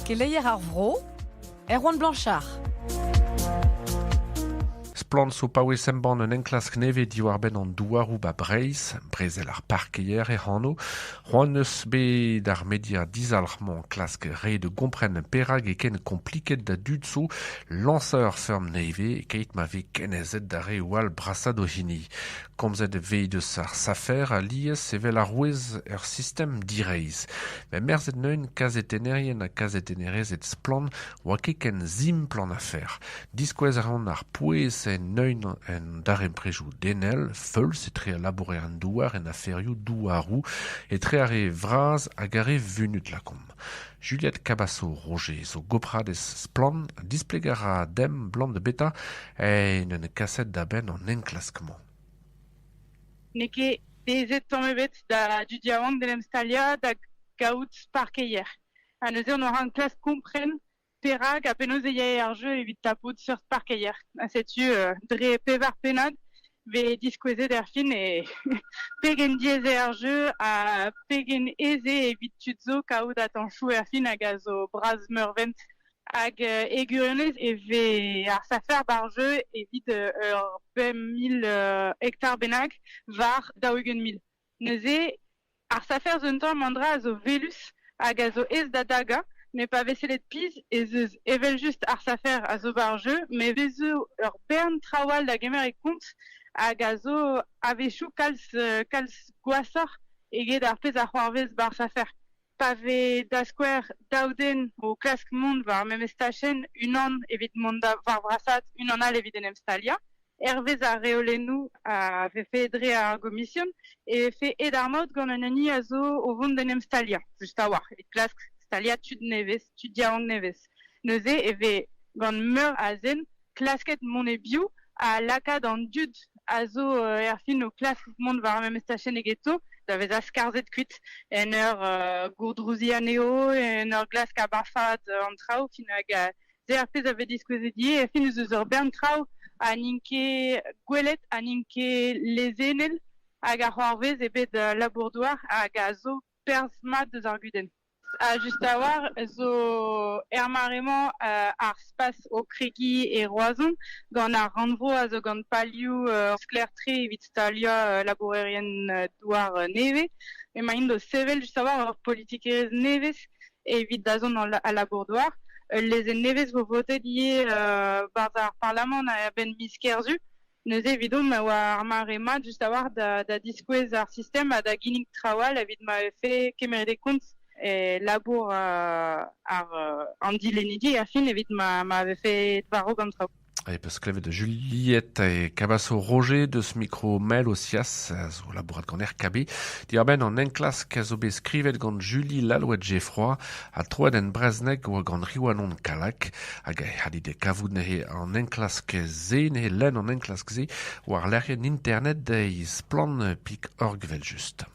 Keleier ar vro, Erwan Blanchard. Splann zo paouez embann un enklask nevez diwar-benn an douaroù 'ba Breizh, brezel ar parkeier ec'h anv. C'hoant eus bet ar media dizalc'h-mañ klask reiñ da gompren perak eo ken kompliket da dud zo lañsañ ur feurm nevez e-keit ma vez kennezet da reoù all brasañ d'o hini. Komzet e vez deus ar Safer alies evel arouez ur sistem direizh. Met merzet neuint kazetennerien ha kazetennerezed Splann oa ket ken simpl an afer. Diskouez a reont ar pouez en eun en darempredoù denel, feuls etre al labourerien-douar en aferioù douaroù, etre ar re vras hag ar re vunut lakaomp. Juliette Cabaço-Roger zo gopradez Splann, displegañ a ra demp 'blam da beta en un kaset da benn an enklask-mañ. N'eo ket aezet tamm ebet da dud yaouank d'en em staliañ da gaout parkeier. Ha neuze on a klask kompren perak ha penaos e yae ar jeu evit tapout seurt parkeier. Ha setu dre pevar pennad vez diskouezet erfin e pegen diaes eo ar jeu ha pegen aes eo evit tud zo kaout atañchoù erfin hag a zo bras-meurvent. Hag e gwirionez e vez ar safer ba'r jeu evit ur 5 000 hektar bennak war 40 000. Neuze ar safer zo un tamm an dra a zo velus hag a zo aes da dagañ, met pa vez sellet pizh ez eus evel-just ar safer a zo ba'r jeu, met bez zo ur bern traoù all da gemer e kont hag a zo a-wechoù kalz kalz gwashoc'h eget ar pezh a c'hoarvez ba'r safer. Pa vez da skouer daou den o klask mont war ar memes tachenn, unan evit mont da war vrasaat, unan all evit en em staliañ. Hervez ar reolennoù a vefe dre ar gomision e vefe aet ar maout gant un hini a zo o vont d'en em staliañ, just a-walc'h, evit klask staliañ tud nevez, tud yaouank nevez. Neuze e vez gant meur a zen klasket mont e-biou ha lakaat an dud a zo erfin o klask mont war ar memes tachenn egeto da vezañ skarzhet kuit en ur gourdrouziñ anezho, en ur glask abafaat an traoù fin hag se ar pezh a vez diskouezet ivez erfin ez eus ur bern traoù ha n'int ket gwelet ha n'int ket lezennel hag a c'hoarvez e bed labour-douar hag a zo perzh mat deus ar gudenn. Ha just a-walc'h zo er mare-mañ ar spas o kregiñ e Roazhon gant ar rannvro a zo gant palioù sklaer-tre evit staliañ labourerien douar nevez. Emaint o sevel just a-walc'h ur politikerezh nevez evit dazont al labour-douar. Ul lezenn nevez vo votet ivez 'barzh ar Parlamant a-benn miz Kerzu. Neuze evidomp e oa ar mare mat just a-walc'h da diskouez ar sistem ha da ginnig traoù all evit ma vefe kemeret e kont e labour ar an dilennidi erfin evit ma vefe war-raok an traoù. E peus klevet Juliette Cabaço-Roger deus mikro Mael Osias a zo labourat gant RKB. Diwar-benn an enklask a zo bet skrivet gant Julie Lalouette-Geffroy ha troet en brezhoneg oa gant Riwanon Kallag hag e c'hallit kavout neuze an enklask-se, neuze lenn an enklask-se war lec'hienn internet e splann.org evel-just.